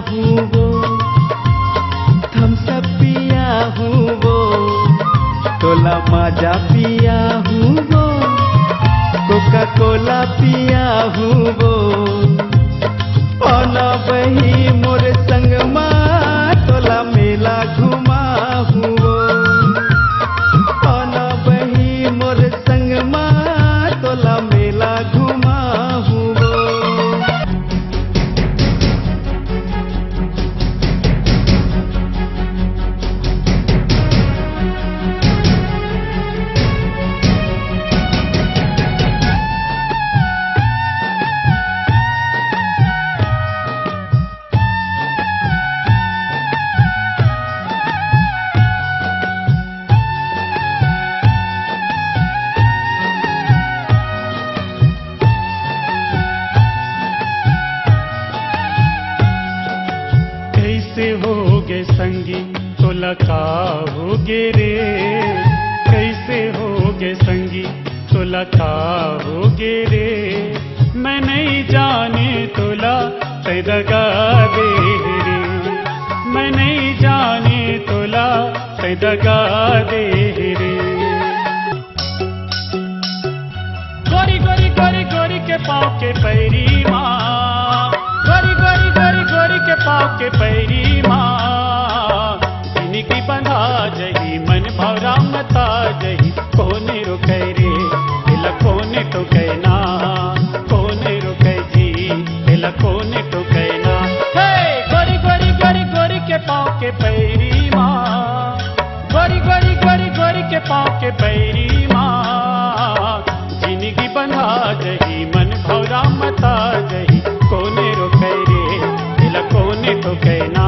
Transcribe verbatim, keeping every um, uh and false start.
हूँ वो, Thums up पिया हूँ वो, तोला माजा पिया हूँ वो, कोका कोला पिया हूँ वो। आना बही मोर संग मा, तोला मेला घुमा हूँ वो। आना बही मोर संग मा, तोला मेला घुमा हूँ वो। कैसे हो गे संगी, तोला का हो गे रे? कैसे हो गे संगी, तोला का हो गे रे? मैं नहीं जाने तोला तै दगा दे रे, मैं नहीं जाने तोला तै दगा दे रे। गोरी गोरी गोरी गोरी के पाँव के पैरी मा, गोरी गोरी गोरी गोरी के पाँव के पैरी मा। जिनगी बंधा जही, मन भौरा मता जही, कोने रोकै रे, एला कोने टोकै ना, कोने रोकै जी, एला कोने टोकै ना। हे, गोरी गोरी गोरी गोरी के पाँव के पैरी मा, गोरी गोरी गोरी गोरी के पाँव के पैरी मा। जिनगी बंधा जही, मन भौरा मता जही, कोने रोकै रे, एला कोने टोकै ना,